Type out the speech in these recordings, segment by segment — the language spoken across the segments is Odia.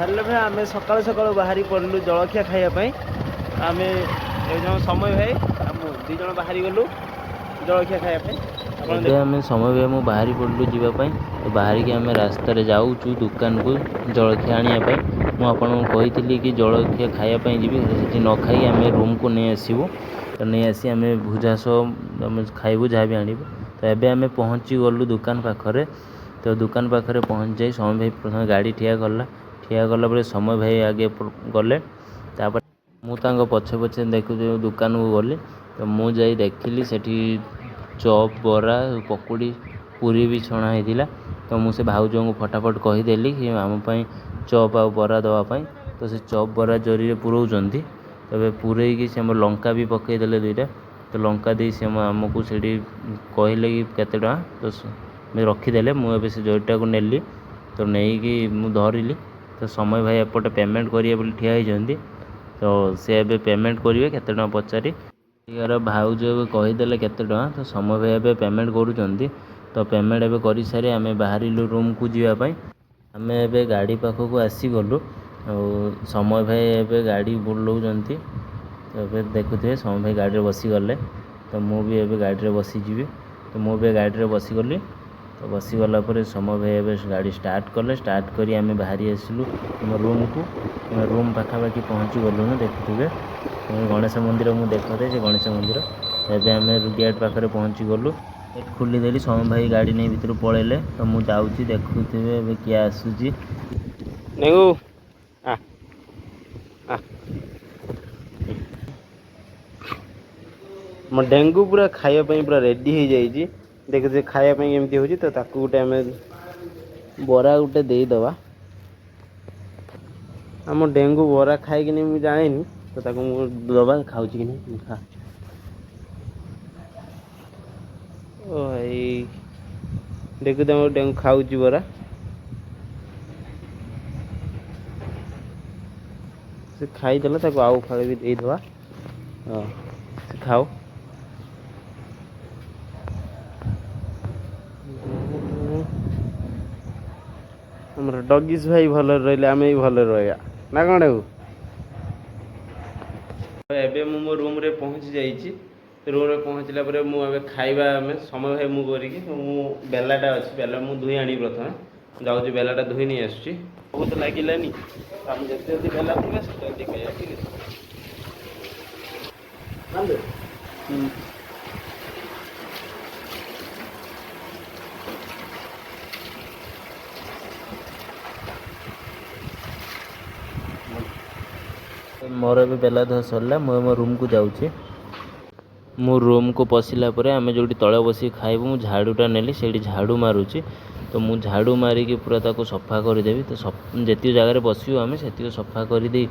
ହ୍ୟାଲୋ ଭାଇ, ଆମେ ସକାଳୁ ସକାଳୁ ବାହାରି ପଡ଼ିଲୁ ଜଳଖିଆ ଖାଇବା ପାଇଁ। ଆମେ ଏ ଜଣ ସମୟ ଭାଇ ଆଉ ମୁଁ ଦୁଇ ଜଣ ବାହାରି ଗଲୁ ଜଳଖିଆ ଖାଇବା ପାଇଁ। ଆପଣ ଏବେ ଆମେ ସମୟ ଭାଇ ମୁଁ ବାହାରି ପଡ଼ିଲୁ ଯିବା ପାଇଁ। ତ ବାହାରିକି ଆମେ ରାସ୍ତାରେ ଯାଉଛୁ ଦୋକାନକୁ ଜଳଖିଆ ଆଣିବା ପାଇଁ। ମୁଁ ଆପଣଙ୍କୁ କହିଥିଲି କି ଜଳଖିଆ ଖାଇବା ପାଇଁ ଯିବି, ହେଲେ ସେଠି ନ ଖାଇକି ଆମେ ରୁମ୍କୁ ନେଇ ଆସିବୁ। ତ ନେଇ ଆସି ଆମେ ଭୁଜା ସହ ଆମେ ଖାଇବୁ ଯାହା ବି ଆଣିବୁ। ତ ଏବେ ଆମେ ପହଞ୍ଚି ଗଲୁ ଦୋକାନ ପାଖରେ। ତ ଦୋକାନ ପାଖରେ ପହଞ୍ଚି ଯାଇ ସମୟ ଭାଇ ପ୍ରଥମେ ଗାଡ଼ି ଠିଆ କଲା। ଠିଆ କଲା ପରେ ସମୟ ଭାଇ ଆଗେ ଗଲେ, ତାପରେ ମୁଁ ତାଙ୍କ ପଛେ ପଛେ ଦେଖୁ ଦୋକାନକୁ ଗଲି। ତ ମୁଁ ଯାଇ ଦେଖିଲି ସେଠି ଚପ୍, ବରା, ପକୁଡ଼ି, ପୁରୀ ବି ଛଣା ହେଇଥିଲା। ତ ମୁଁ ସେ ଭାଉଜଙ୍କୁ ଫଟାଫଟ କହିଦେଲି କି ଆମ ପାଇଁ ଚପ୍ ଆଉ ବରା ଦେବା ପାଇଁ। ତ ସେ ଚପ୍ ବରା ଜରିରେ ପୁରଉଛନ୍ତି। ତେବେ ପୁରେଇକି ସେ ଆମର ଲଙ୍କା ବି ପକେଇଦେଲେ ଦୁଇଟା। ତ ଲଙ୍କା ଦେଇ ସେ ଆମକୁ ସେଠି କହିଲେ କି କେତେ ଟଙ୍କା, ତ ରଖିଦେଲେ। ମୁଁ ଏବେ ସେ ଜରିଟାକୁ ନେଲି, ତ ନେଇକି ମୁଁ ଧରିଲି। ତ ସମୟ ଭାଇ ଏପଟେ ପେମେଣ୍ଟ କରିବେ ବୋଲି ଠିଆ ହେଇଛନ୍ତି। ତ ସେ ଏବେ ପେମେଣ୍ଟ କରିବେ କେତେ ଟଙ୍କା ପଚାରି। ଭାଉଜ ଏବେ କହିଦେଲେ କେତେ ଟଙ୍କା, ତ ସମୟ ଭାଇ ଏବେ ପେମେଣ୍ଟ କରୁଛନ୍ତି। ତ ପେମେଣ୍ଟ ଏବେ କରିସାରି ଆମେ ବାହାରିଲୁ ରୁମ୍କୁ ଯିବା ପାଇଁ। ଆମେ ଏବେ ଗାଡ଼ି ପାଖକୁ ଆସିଗଲୁ ଆଉ ସମୟ ଭାଇ ଏବେ ଗାଡ଼ି ବୁଲଉଛନ୍ତି। ତ ଏବେ ଦେଖୁଥିବେ ସମୟ ଭାଇ ଗାଡ଼ିରେ ବସିଗଲେ। ତ ମୁଁ ବି ଏବେ ଗାଡ଼ିରେ ବସିଯିବି। ତ ମୁଁ ଏବେ ଗାଡ଼ିରେ ବସିଗଲି। ତ ବସିଗଲା ପରେ ସମୟ ଭାଇ ଏବେ ଗାଡ଼ି ଷ୍ଟାର୍ଟ କଲେ। ଷ୍ଟାର୍ଟ କରି ଆମେ ବାହାରି ଆସିଲୁ ଆମ ରୁମ୍କୁ। ଆମେ ରୁମ୍ ପାଖାପାଖି ପହଞ୍ଚି ଗଲୁଣୁ, ଦେଖୁଥିବେ ଗଣେଶ ମନ୍ଦିର ମୁଁ ଦେଖାଉଥାଏ ସେ ଗଣେଶ ମନ୍ଦିର। ଏବେ ଆମେ ଗେଟ୍ ପାଖରେ ପହଞ୍ଚି ଗଲୁ। ଗେଟ୍ ଖୋଲିଦେଲି, ସମୟ ଭାଇ ଗାଡ଼ି ନେଇ ଭିତରୁ ପଳେଇଲେ। ତ ମୁଁ ଯାଉଛି, ଦେଖୁଥିବେ ଏବେ କିଏ ଆସୁଛି। ନେଗୁ ଆ ଆ, ମୋ ଡେଙ୍ଗୁ ପୁରା ଖାଇବା ପାଇଁ ପୁରା ରେଡ଼ି ହେଇଯାଇଛି। ଦେଖୁଥିବେ ଖାଇବା ପାଇଁ ଏମିତି ହେଉଛି। ତ ତାକୁ ଗୋଟେ ଆମେ ବରା ଗୋଟେ ଦେଇଦେବା। ଆମ ଡେଙ୍ଗୁ ବରା ଖାଇକିନି ମୁଁ ଜାଣିନି, ତ ତାକୁ ମୁଁ ଦେବା ଖାଉଛି କି ନାହିଁ। ଖା ଓ ଭାଇ, ଦେଖୁ ତମ ଡେଙ୍ଗୁ ଖାଉଛି ବରା। ସେ ଖାଇଦେଲା, ତାକୁ ଆଉ ଫାଳେ ବି ଦେଇଦେବା। ହଁ, ସେ ଖାଉ। ଆମର ଡଗିସ୍ ଭାଇ ଭଲରେ ରହିଲେ ଆମେ ବି ଭଲରେ ରହିବା ନା କ'ଣ? ଡେଙ୍ଗୁ ଏବେ ମୁଁ ମୋ ରୁମ୍ରେ ପହଞ୍ଚି ଯାଇଛି। ରୁମ୍ରେ ପହଞ୍ଚିଲା ପରେ ମୁଁ ଏବେ ଖାଇବା ଆମେ ସମୟ ଭାଇ ମୁଁ କରିକି, ମୁଁ ବେଲାଟା ଅଛି, ବେଲା ମୁଁ ଧୋଇ ଆଣିବି। ପ୍ରଥମେ ଯାଉଛି ବେଲାଟା ଧୋଇ ନେଇ ଆସୁଛି। ବହୁତ ଲାଗିଲାନି, ଆମେ ଯେତେ ଜଲ୍ଦି ବେଲା ଧୋଇବା ସେତେ ଜଲ୍ଦି ଖାଇବା, ଠିକ୍ ଅଛି? ମୋର ଏବେ ବେଲା ଧୁଆ ସରିଲା, ମୁଁ ମୋ ରୁମ୍କୁ ଯାଉଛି। ମୁଁ ରୁମ୍କୁ ପଶିଲା ପରେ ଆମେ ଯେଉଁଠି ତଳେ ବସିକି ଖାଇବୁ, ମୁଁ ଝାଡ଼ୁଟା ନେଲି, ସେଇଠି ଝାଡ଼ୁ ମାରୁଛି। ତ ମୁଁ ଝାଡ଼ୁ ମାରିକି ପୁରା ତାକୁ ସଫା କରିଦେବି। ତ ଯେତିକି ଜାଗାରେ ବସିବୁ ଆମେ ସେତିକି ସଫା କରିଦେଇ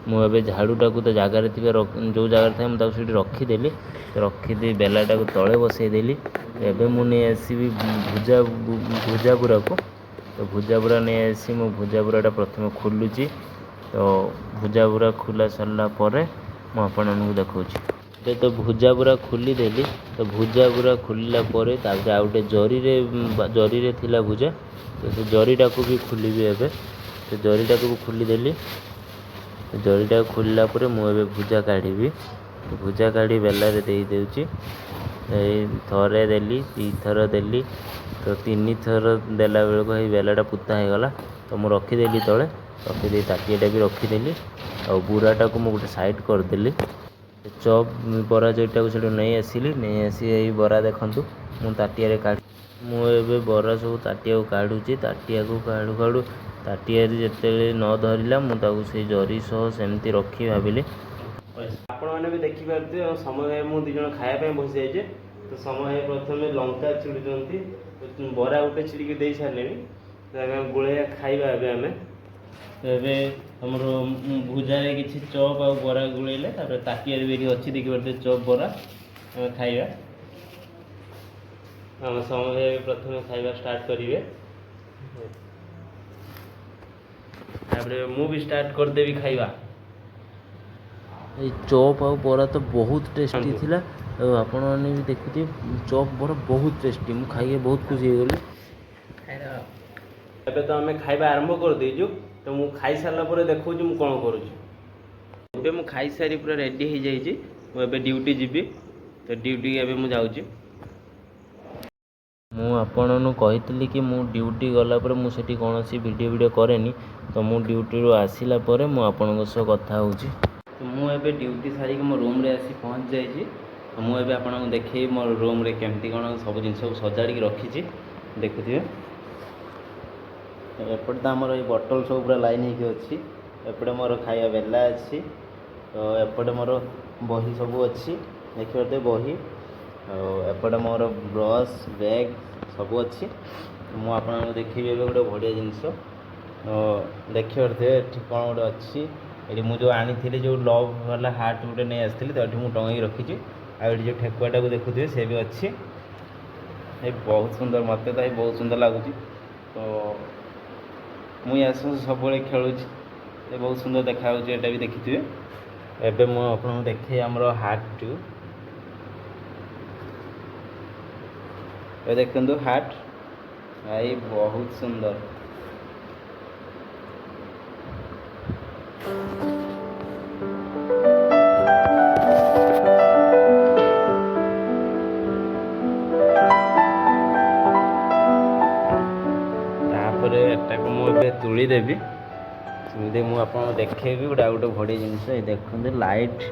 ମୁଁ ଏବେ ଝାଡ଼ୁଟାକୁ ତା ଜାଗାରେ ଥିବା ଯେଉଁ ଜାଗାରେ ଥାଏ ମୁଁ ତାକୁ ସେଇଠି ରଖିଦେଲି। ରଖିଦେଇ ବେଲାଟାକୁ ତଳେ ବସେଇଦେଲି। ଏବେ ମୁଁ ନେଇ ଆସିବି ଭୁଜା ବୁରାକୁ। ତ ଭୁଜା ବୁରା ନେଇ ଆସି ମୁଁ ଭୁଜା ବୁରାଟା ପ୍ରଥମେ ଖୋଲୁଛି। ତ ଭୁଜା ବୁରା ଖୋଲା ସରିଲା ପରେ ମୁଁ ଆପଣମାନଙ୍କୁ ଦେଖାଉଛି। ଏବେ ତ ଭୁଜା ବୁରା ଖୋଲିଦେଲି। ତ ଭୁଜା ବୁରା ଖୋଲିଲା ପରେ ତାପରେ ଆଉ ଗୋଟେ ଜରିରେ ଥିଲା ଭୁଜା, ତ ସେ ଜରିଟାକୁ ବି ଖୋଲିବି ଏବେ। ସେ ଜରିଟାକୁ ବି ଖୋଲିଦେଲି। ଜରିଟାକୁ ଖୋଲିଲା ପରେ ମୁଁ ଏବେ ଭୁଜା କାଢ଼ିବି। ଭୁଜା କାଢ଼ି ବେଲାରେ ଦେଇଦେଉଛି। ଏଇ ଥରେ ଦେଲି, ଦୁଇଥର ଦେଲି, ତ ତିନିଥର ଦେଲା ବେଳକୁ ଏଇ ବେଲାଟା ପୋତା ହେଇଗଲା। ତ ମୁଁ ରଖିଦେଲି ତଳେ, ରଖିଦେଇ ତାଟିଆଟା ବି ରଖିଦେଲି ଆଉ ବୁରାଟାକୁ ମୁଁ ଗୋଟେ ସାଇଡ଼୍ କରିଦେଲି। ଚପ୍ ବରା ଜରିଟାକୁ ସେଠୁ ନେଇ ଆସିଲି। ନେଇ ଆସି ଏଇ ବରା ଦେଖନ୍ତୁ ମୁଁ ତାଟିଆରେ କାଢ଼ି, ମୁଁ ଏବେ ବରା ସବୁ ତାଟିଆକୁ କାଢ଼ୁଛି। ତାଟିଆକୁ କାଢ଼ୁ କାଢ଼ୁ ତାଟିଆରେ ଯେତେବେଳେ ନ ଧରିଲା ମୁଁ ତାକୁ ସେଇ ଜରି ସହ ସେମିତି ରଖି ଭାବିଲି। ଆପଣମାନେ ବି ଦେଖିପାରୁଥିବେ ଆଉ ସମୟ ଭାଇ ମୁଁ ଦୁଇ ଜଣ ଖାଇବା ପାଇଁ ବସିଯାଇଛେ। ତ ସମୟ ଭାଇ ପ୍ରଥମେ ଲଙ୍କା ଛିଡ଼ୁଛନ୍ତି, ବରା ଗୋଟେ ଛିଡ଼ିକି ଦେଇ ସାରିଲେଣି। ତ ଏବେ ଆମେ ଗୋଳେଇବା ଖାଇବା। ଏବେ ଆମେ ଏବେ ଆମର ଭୁଜାରେ କିଛି ଚପ୍ ଆଉ ବରା ଗୋଳେଇଲେ, ତାପରେ ତାଟିଆରେ ବି ଏଠି ଅଛି, ଦେଖିପାରୁଥିବେ ଚପ୍ ବରା ଆମେ ଖାଇବା। ଆମ ସମୟ ଭାଇ ଏବେ ପ୍ରଥମେ ଖାଇବା ଷ୍ଟାର୍ଟ କରିବେ, ତାପରେ ମୁଁ ବି ଷ୍ଟାର୍ଟ କରିଦେବି ଖାଇବା। ଏଇ ଚପ୍ ଆଉ ବରା ତ ବହୁତ ଟେଷ୍ଟି ଥିଲା, ଆଉ ଆପଣମାନେ ବି ଦେଖୁଥିବେ ଚପ୍ ବରା ବହୁତ ଟେଷ୍ଟି। ମୁଁ ଖାଇକି ବହୁତ ଖୁସି ହେଇଗଲି। ଏବେ ତ ଆମେ ଖାଇବା ଆରମ୍ଭ କରିଦେଇଛୁ। ତ ମୁଁ ଖାଇସାରିଲା ପରେ ଦେଖାଉଛି ମୁଁ କ'ଣ କରୁଛି। ଏବେ ମୁଁ ଖାଇସାରି ପୁରା ରେଡ଼ି ହେଇଯାଇଛି। ମୁଁ ଏବେ ଡ୍ୟୁଟି ଯିବି। ତ ଡ୍ୟୁଟି ଏବେ ମୁଁ ଯାଉଛି। ମୁଁ ଆପଣଙ୍କୁ କହିଥିଲି କି ମୁଁ ଡ୍ୟୁଟି ଗଲା ପରେ ମୁଁ ସେଠି କୌଣସି ଭିଡ଼ିଓ ଭିଡ଼ିଓ କରେନି। ତ ମୁଁ ଡ୍ୟୁଟିରୁ ଆସିଲା ପରେ ମୁଁ ଆପଣଙ୍କ ସହ କଥା ହେଉଛି। ତ ମୁଁ ଏବେ ଡ୍ୟୁଟି ସାରିକି ମୋ ରୁମ୍ରେ ଆସି ପହଞ୍ଚି ଯାଇଛି। ତ ମୁଁ ଏବେ ଆପଣଙ୍କୁ ଦେଖେଇବି ମୋ ରୁମ୍ରେ କେମିତି କ'ଣ ସବୁ ଜିନିଷକୁ ସଜାଡ଼ିକି ରଖିଛି, ଦେଖୁଥିବେ। ଏପଟେ ତ ଆମର ଏଇ ବଟଲ୍ ସବୁ ପୁରା ଲାଇନ୍ ହେଇକି ଅଛି। ଏପଟେ ମୋର ଖାଇବା ବେଲା ଅଛି। ତ ଏପଟେ ମୋର ବହି ସବୁ ଅଛି, ଦେଖିପାରୁଥିବେ ବହି। ଆଉ ଏପଟେ ମୋର ବ୍ରସ୍, ବ୍ୟାଗ୍ ସବୁ ଅଛି। ମୁଁ ଆପଣଙ୍କୁ ଦେଖେଇବି ଏବେ ଗୋଟେ ବଢ଼ିଆ ଜିନିଷ। ତ ଦେଖିପାରୁଥିବେ ଏଠି କ'ଣ ଗୋଟେ ଅଛି। ଏଠି ମୁଁ ଯେଉଁ ଆଣିଥିଲି, ଯେଉଁ ଲଭ୍ ବାଲା ହାର୍ଟ ଗୋଟେ ନେଇ ଆସିଥିଲି, ତ ଏଠି ମୁଁ ଟଙ୍ଗେଇକି ରଖିଛି। ଆଉ ଏଠି ଯେଉଁ ଠେକୁଆଟାକୁ ଦେଖୁଥିବେ, ସେ ବି ଅଛି। ଏ ବହୁତ ସୁନ୍ଦର, ମୋତେ ତ ଏ ବହୁତ ସୁନ୍ଦର ଲାଗୁଛି। ତ ମୁଁ ୟା ସହ ସବୁବେଳେ ଖେଳୁଛି। ଏ ବହୁତ ସୁନ୍ଦର ଦେଖାଯାଉଛି, ଏଇଟା ବି ଦେଖିଥିବେ। ଏବେ ମୁଁ ଆପଣଙ୍କୁ ଦେଖେଇ ଆମର ହାର୍ଟକୁ। ଏ ଦେଖନ୍ତୁ ହାର୍ଟ, ଭାଇ ବହୁତ ସୁନ୍ଦର। ତାପରେ ଏଟାକୁ ମୁଁ ଏବେ ତୁଳି ଦେବି। ତୁଳି ଦେଇ ମୁଁ ଆପଣଙ୍କୁ ଦେଖେଇବି ଗୋଟେ ଆଉ ଗୋଟେ ବଢ଼ିଆ ଜିନିଷ। ଏଇ ଦେଖନ୍ତୁ ଲାଇଟ୍।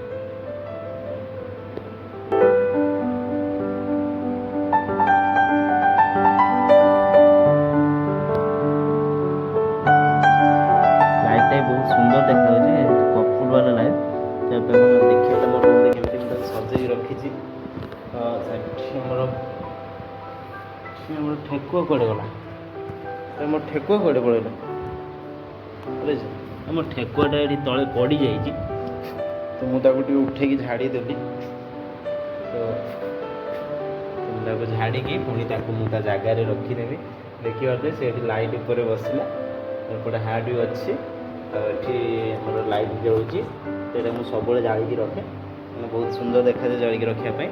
ଲାଇଟ୍ଟା ବି ବହୁତ ସୁନ୍ଦର ଦେଖାଯାଉଛି, କପୁର ବାଲା ଲାଇଟ୍। ତ ଏବେ ମୁଁ ଦେଖିବା ମୋ ରୁମ୍ରେ କେମିତି ମୁଁ ତାକୁ ସଜେଇକି ରଖିଛି। ତ ସେଠି ଆମର ଠେକୁଆ କୁଆଡ଼େ ଗଲା? ତ ଆମ ଠେକୁଆ କୁଆଡ଼େ ପଳେଇଲା? ଆରେ ଆମ ଠେକୁଆଟା ଏଠି ତଳେ ପଡ଼ିଯାଇଛି। ତ ମୁଁ ତାକୁ ଟିକେ ଉଠେଇକି ଝାଡ଼ି ଦେଲି। ତ ମୁଁ ତାକୁ ଝାଡ଼ିକି ପୁଣି ତାକୁ ମୁଁ ତା ଜାଗାରେ ରଖିଦେବି। ଦେଖିପାରୁଥିବେ, ସେ ଏଠି ଲାଇଟ୍ ଉପରେ ବସିଲା। ଏପଟେ ହାର୍ଟ ବି ଅଛି ଆଉ ଏଠି ଆମର ଲାଇଟ୍ ଜଳୁଛି। ସେଇଟା ମୁଁ ସବୁବେଳେ ଜାଳିକି ରଖେ, ମାନେ ବହୁତ ସୁନ୍ଦର ଦେଖାଯାଏ ଜାଳିକି ରଖିବା ପାଇଁ।